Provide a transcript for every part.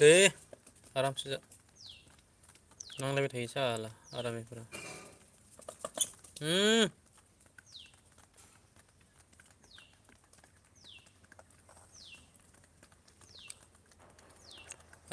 आरामसे जा नांलायबाय थायो साला आरामिफोरा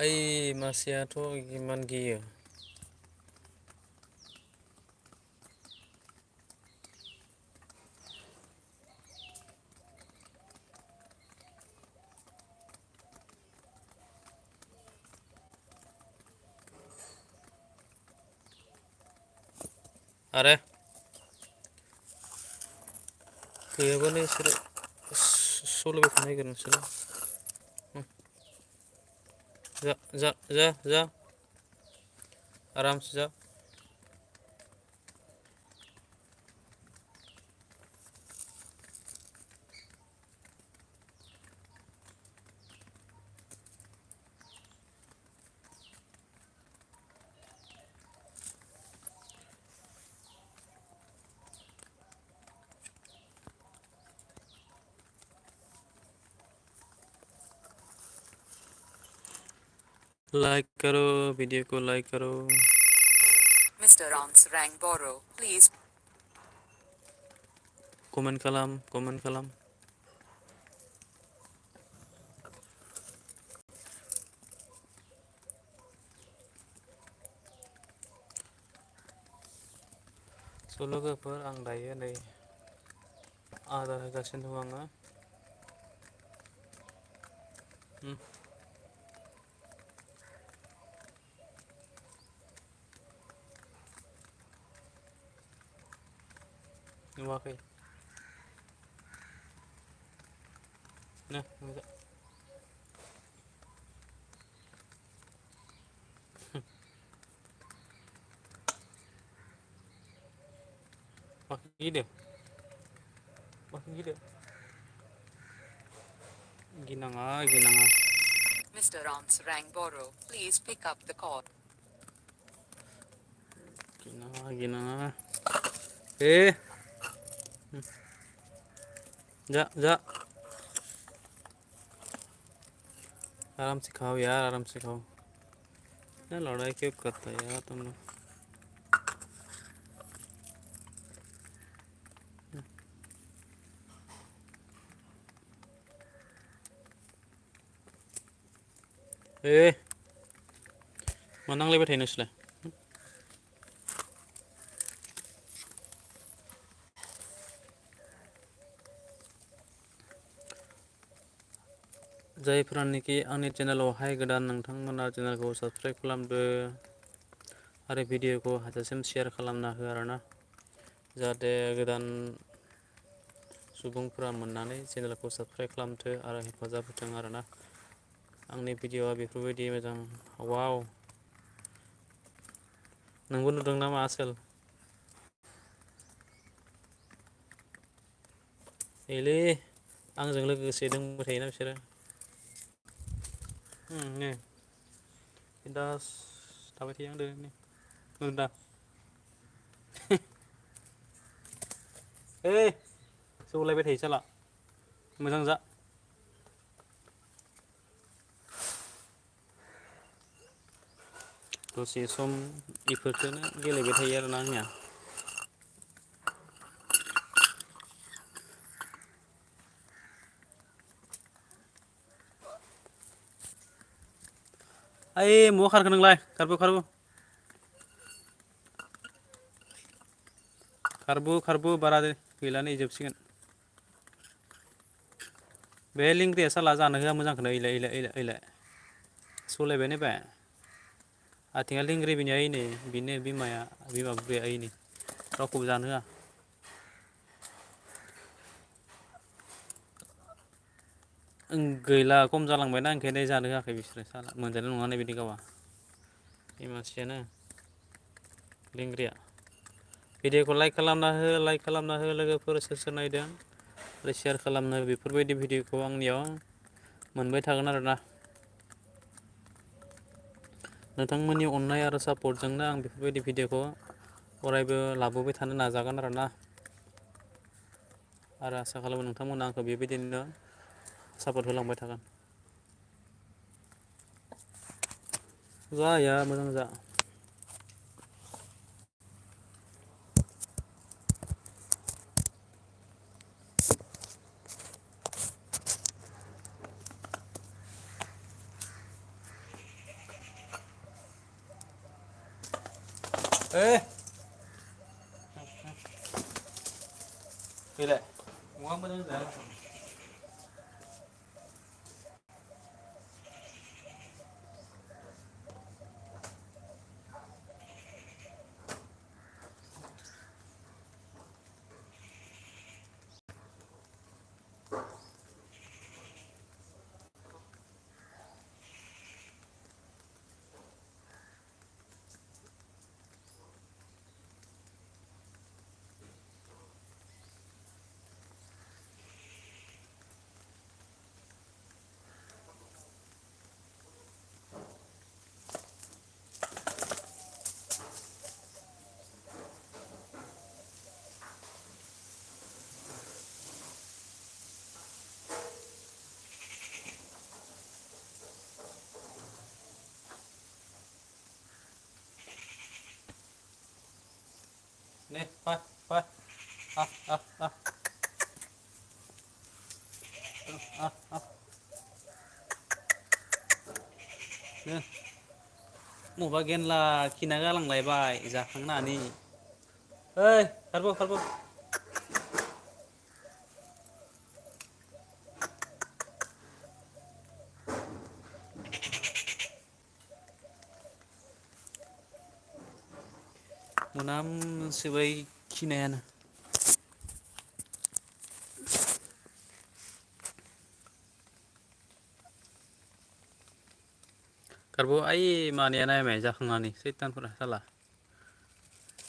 ओइ मासेयाथ' इमान गियो आरो गैयाबानो इसोरो सलिबाय थानो नागिरो नोंसोरो जा जा जा जा आरामसे जा लाइक करो वीडियो को लाइक करो Mr. Ron's rank borrow, please. Comment खालाम स' लोगोफोर आं दायो नै आदार होगासिनो दं आङो नुवाखै नो मोनजा makin gede ginanga Mr. Ron's rank borrow, please pick up the call. ginanga जा आराम से खाओ यार आराम से खाओ लड़ाई क्यों करता है यार तुम लोग मा नांलायबाय थायो नोंसोरलाय जायफोरानोखि आंनि चेनेलावहाय गोदान नोंथांमोना चेनेलखौ साबस्क्राइब खालामदो आरो भिडिअखौ हाजासिम शेयार खालामना हो आरोना जाहाथे गोदान सुबुंफोरा मोननानै चेनेलखौ साबस्क्राइब खालामथो आरो हेफाजाब होथों आरोना आंनि भिडिअआ बेफोरबायदि मोजां वाव नोंबो नुदों नामा आसोल एलै आंजों लोगोसे दंबाय थायोना बिसोरो नै दास थाबाय थायो आंदो नुदों दा सौलायबाय थायो साला मोजां जा दसे सम इफोरखौनो गेलेबाय थायो आरोना आंनिया ओइ महा खारखो नोंलाय खारबो बारा गैला नै जोबसिगोन बे लिंग्रिया साला जानो होआ मोजांखौनो ओइलाय सलायबाय नायबाय आथिङा लिंग्रि बिनिया ओइनै बिनो बिमा बुरैया ओइनै रावखौबो जानो होआ गैला खम जालांबायना ओंखायनो जानो होआखै बिसोरो साला मोनजानाय नङा बिदि गावा बे मानसियानो लिंग्रिया भिडिअखौ लाइक खालामना हो लोगोफोर सोर नायदों आरो शेयार खालामनो बेफोरबायदि भिडिअखौ आंनियाव मोनबाय थागोन आरोना नोंथांमोननि अननाय आरो सापर्टजोंनो आं बेफोरबायदि भिडिअखौ अरायबो लाबोबाय थानो नाजागोन आरोना आरो आसा खालामो नोंथांमोना आंखौ बेबायदिनो सापर्ट होलांबाय थागोन जाया मोजां जा फैलाय अमा मोजां जाया nih fai ah ah ah ah ah nih मबा गेनला खिना गालांलायबाय जाखांनानै ओइ खारबो खारबो मोनामसोबाय खिनायानो खारबो ओइ मानिया नायबाय जाखांनानै सैतानफोरा साला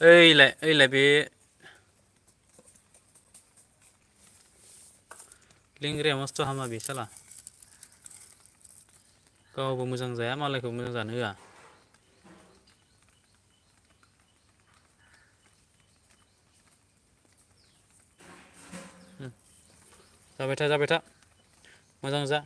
ओइलाय बे लेंग्राया मस्थ' हामा बे साला गावबो मोजां जाया मालायखौ मोजां जानो होआ जाबाय था मोजां जा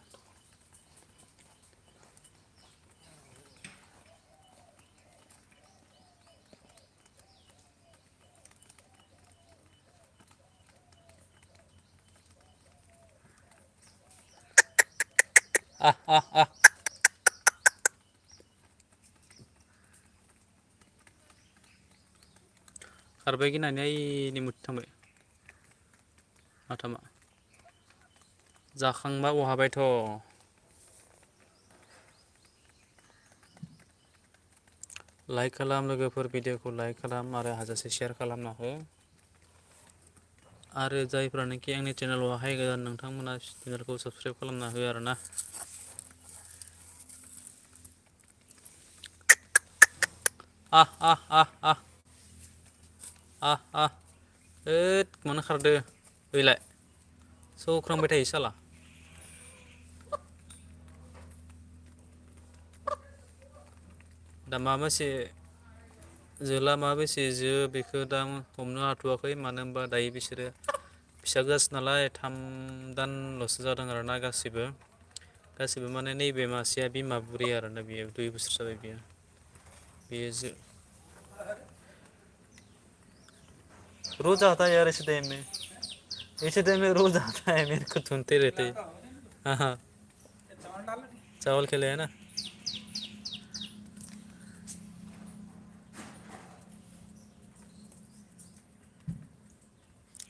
ah खारबाय गिनानै ओइनि मुथि थांबाय माथामा जाखांबा बहाबायथ' लाइक खालाम लोगोफोर भिडिअखौ लाइक खालाम आरो हाजासे शेयार खालामना हो आरो जायफ्रानोखि आंनि चेनेलावहाय गोदान नोंथांमोना चेनेलखौ साबस्क्राइब खालामना हो आरोना मानो खारदो ओइलाय सौख्रांबाय थायो साला दा माबासे जोला माबासे जो बेखौ दा हमनो हाथ'वाखै मानो होनबा दायो बिसोरो फिसा जासो नालाय 3 दानल'सो जादों आरोना गासिबो माने नैबे मासेया बिमा बुरि आरोना बियो 2 बोसोर जाबाय बियो जो रोज आता है यार इसी टाइम में रोज आता है मेरे को सुनते रहते हाँ चावल खेले है ना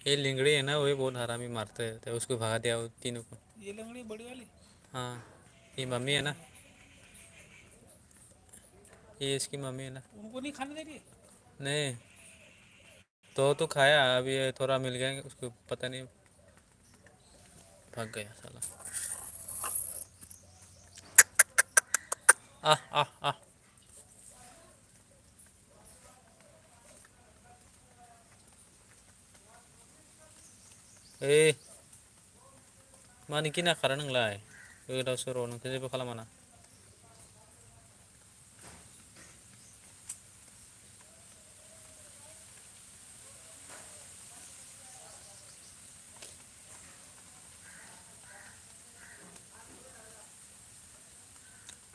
ये लिंगड़ी है ना वही बहुत हरामी मारते हैं तो उसको भगा दिया तीनों को ये लिंगड़ी बड़ी वाली हाँ ये मम्मी है ना ये इसकी मम्मी है ना उनको नहीं खाने दे रही नहीं तो खाया अभी थोड़ा मिल गया उसको पता नहीं भाग गया साला आ मानि गिना खारा नोंलाय गोदाव सोराव नोंखौ जेबो खालामाना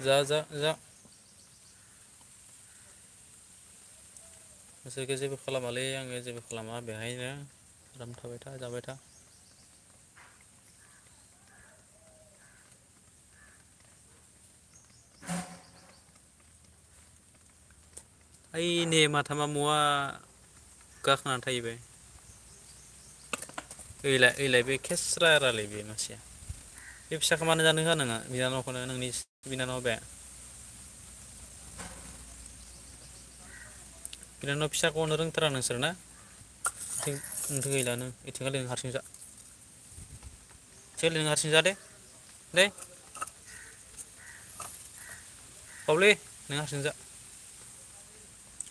जा नोंसोरखौ जेबो खालामालै आङो जेबो खालामा बेहायनो आराम थाबाय था जाबाय था ओइ ने माथामा मवा गाखोनानै थायो बे ओइलाय बे खेस्रारालै बे मासेया बे फिसाखौ मानो जानो होआ नोङो बिनानावखौनो नोंनि बिनानाव बे बिनानाव फिसाखौ अनो रोंथारा नोंसोर ना नोंथो गैला नों इथिंखालि नों हारसिं जा इथिंखालि नों हारसिं जा दे बावलै नों हारसिं जा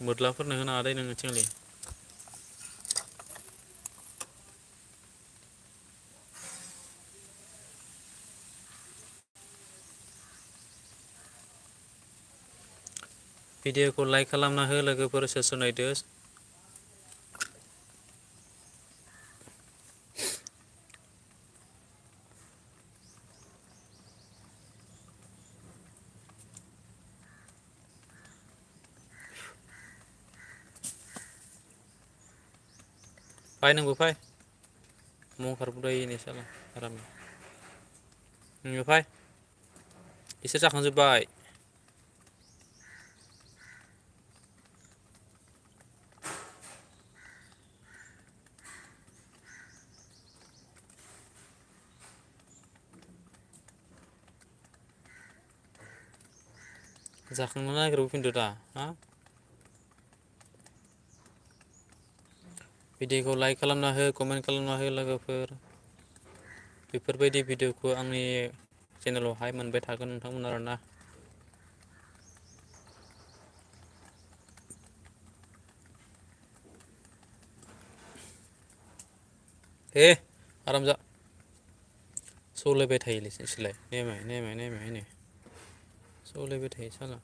बोदलाफोरनो होनाङा दे नों इथिंखालि भिडिअखौ लाइक खालामना हो लोगोफोर सोर सोर नायदो फाय नोंबो फाय मंखारबोदायनि साला आराम नोंबो फाय इसोर जाखांजोब्बाय जाखांनो नागिरबोफिनदो दा हा भिडिअखौ लाइक खालामना हो कमेन्ट खालामना हो लोगोफोर बेफोरबायदि भिडिअखौ आंनि चेनेलावहाय मोनबाय थागोन नोंथांमोन आरोना हे आराम जा सौलायबाय थायोलै इसोरलाय नेमाय सौलायबाय थायो साला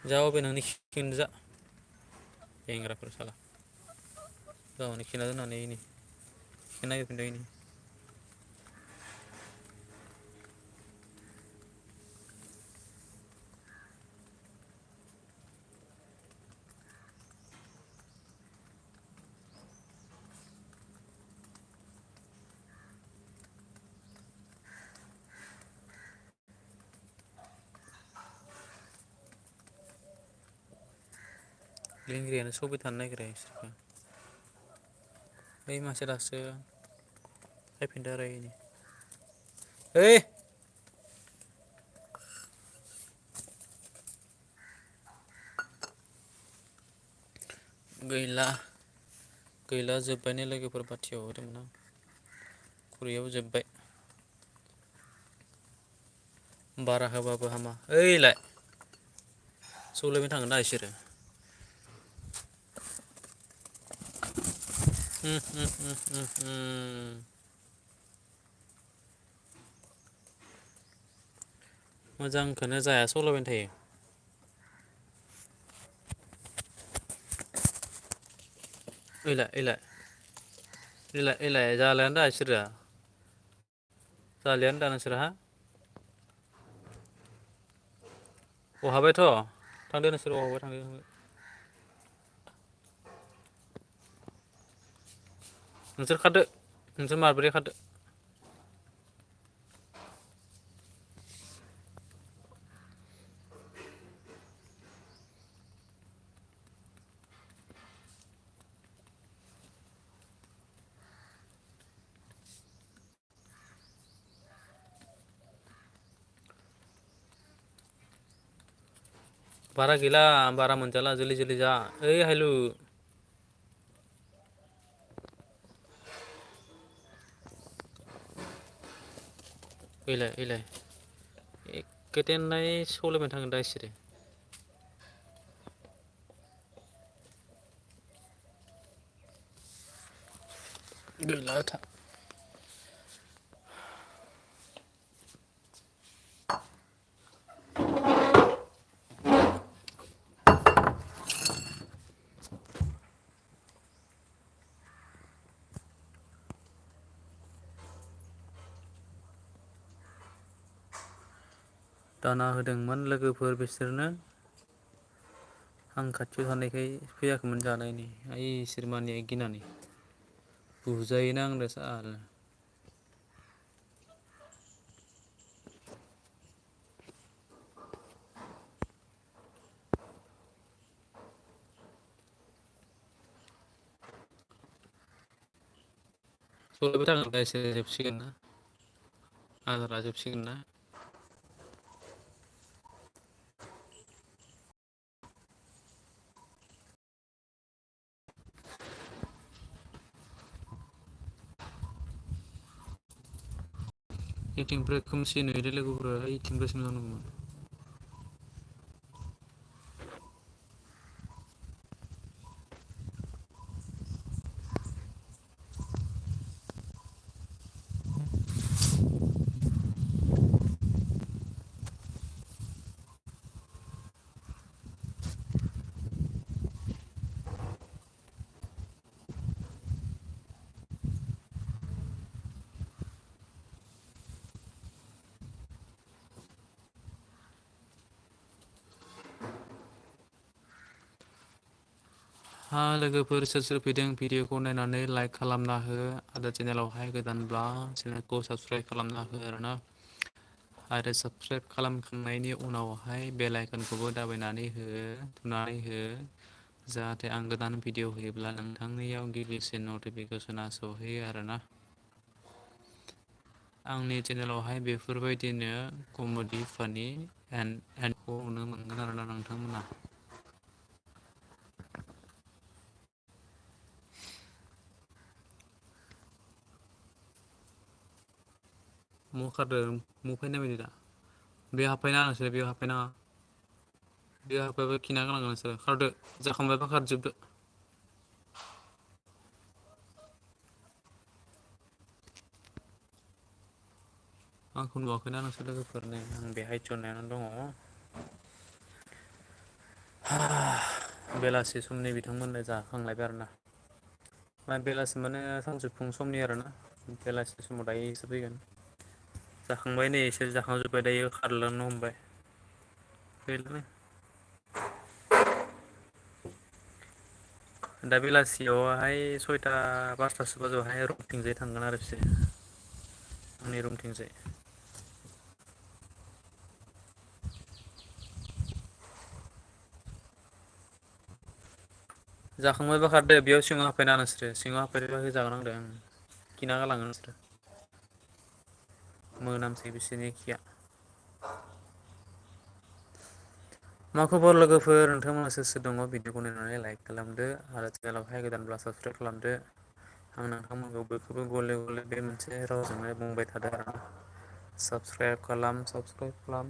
जा अबे नोंनि खिखोनो जा बेंग्राफोर साला गावनो खिना दोननानै नै खिनो नागिरफिनदों नै लेंग्रियानो सौबाय थानो नागिरो इसोरखौ ओइ मासे दासो फैफिनदों आरो इनै ओइ गैला जोब्बायनो लोगोफोर बाथियाव होदोंमोन आं खुरैयाव जोब्बाय बारा होबाबो हामा ओइलाय सौलायबाय थागोन दा इसोरो मोजांखौनो जाया सौलायबाय थायो ओइलाय जालायानो दा इसोरो जालियानो दा नोंसोरहा अहाबायथ' थांदो नोंसोर अहाबाय थांदो नोंसोर खारदो नोंसोर माब्रै खारदो बारा गैला बारा मोनजाला जल्दि जा ओइ हायलु ओइलाय एकेटेननाय सौलायबाय थागोन दा इसोरो गैला दाना होदोंमोन लोगोफोर बिसोरनो आं खाथियाव थानायखाय फैयाखैमोन जानायनि इसोर मानिया गिनानै बुजायोना आंनो साला सलायबाय थागोन दा एसे जोबसिगोन ना आदारा जोबसिगोन ना इथिंनिफ्राय खोमसि नुयोलै लोगोफोरा इथिंनिफ्रायसो नुनांगौमोन हा लोगोफोर सोर सोर फैदों भिडिअखौ नायनानै लाइक खालामना हो आरो चेनेलावहाय गोदानब्ला चेनेलखौ साबस्क्राइब खालामना हो आरोना आरो साबस्क्राइब खालामखांनायनि उनावहाय बेल आइकनखौबो दाबायनानै हो थुनानै हो जाहाथे आं गोदान भिडिअ होयोब्ला नोंथांनियाव गिबिसिन नटिफिकेसना सहैयो आरोना आंनि चेनेलावहाय बेफोरबायदिनो कमेडि फानि एन्डखौ नुनो मोनगोन आरोना नोंथांमोना मु खारदों मु फैनो नागिरदों दा बेयाव हाबफैनाङा नोंसोर बेयाव हाबफैनाङा बेयाव हाबफैबा खिना गालांगोन नोंसोरो खारदो जाखांबायबा खारजोबदो आंखौ नुवाखैना नोंसोर लोगोफोरनो आं बेहाय जनायनानै दङ बेलासि समनि बिथांमोननो जाखांलायबाय आरोना मा बेलासि माने सानजौफुं समनि आरोना बेलासि समाव दायो इसोर फैगोन जाखांबाय नै इसोर जाखांजोब्बाय दायो खारलांनो हमबाय गैलानो दा बेलासियावहाय सयथा पासथासो बाजियावहाय रौथिंजाय थांगोन आरो बिसोरो आंनि रुमथिंजाय जाखांबायबा खारदो बेयाव सिङाव हाबफैनाङा नोंसोरो सिङाव हाबफैबा होजागोन आंजों खिना गालाङो नोंसोरो मोनामसै बिसोरनि खिया मा खबर लोगोफोर नोंथांमोना सोर सोर दङ भिडिअखौ नायनानै लाइक खालामदो आरो चेनेलावहाय गोदानब्ला साबसक्राइब खालामदो आं नोंथांमोनखौ बयखौबो गले गले बे मोनसे रावजोंनो बुंबाय थादों आरो साबसक्राइब खालाम साबसक्राइब खालाम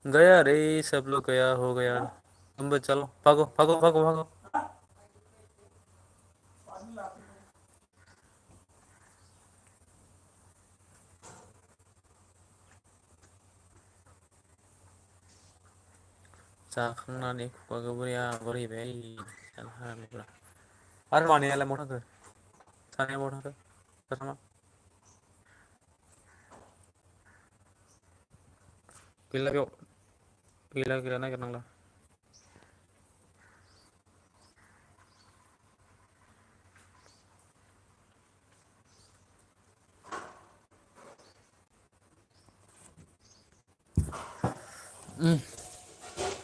गया रे सब लोग गया हो गया तुम बस चलो भागो भागो भागो भागो जाखांनानै खुगाखौ बोरैबा बोरैबाय जानो हालायब्ला आरो मानैयालाय बहा थांखो सानैया बहा थांखो साथामा गैला बेयाव गैला गैला नागिरनांला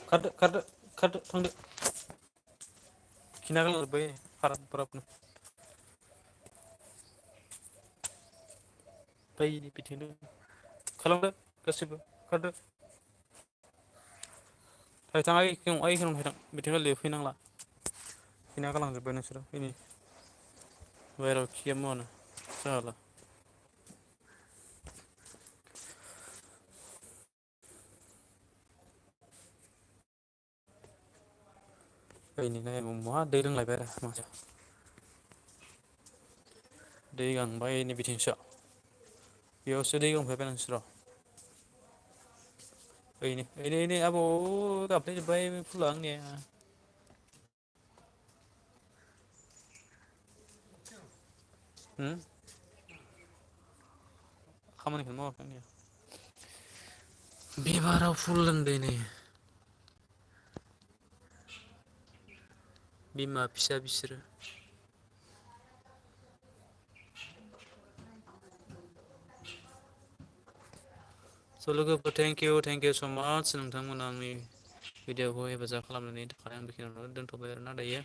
खारदो खारदो खारदो थांदो खिना गालांजोब्बाय फाराब बाराबनो बैनि बिथिंनो खालामदो गासिबो खारदो थाइथां ओइखिनियाव थांथां बिथिंगालि फैनांला खिना गालांजोब्बाय नोंसोरो फैनि बाहेराव खिया मुवानो जाहाला फैनि नाय महा दै लोंलायबाय आरो मानसिया दै गांबाय नै बिथिंसो बेयावसो दै गांफैबाय नोंसोरो ini आबौ गाबफ्लेजोब्बाय फुला आंनिया खामानिखौनो मावाखै आंनिया बिबाराव फुल दोनदों नै बिमा फिसा बिसोरो स' लोगोफोर थेंक इउ स' माच नोंथांमोना आंनि भिडिअखौ हेफाजाब खालामनायनि थाखाय आं बेखिनियावनो दोनथ'बाय आरोना दायो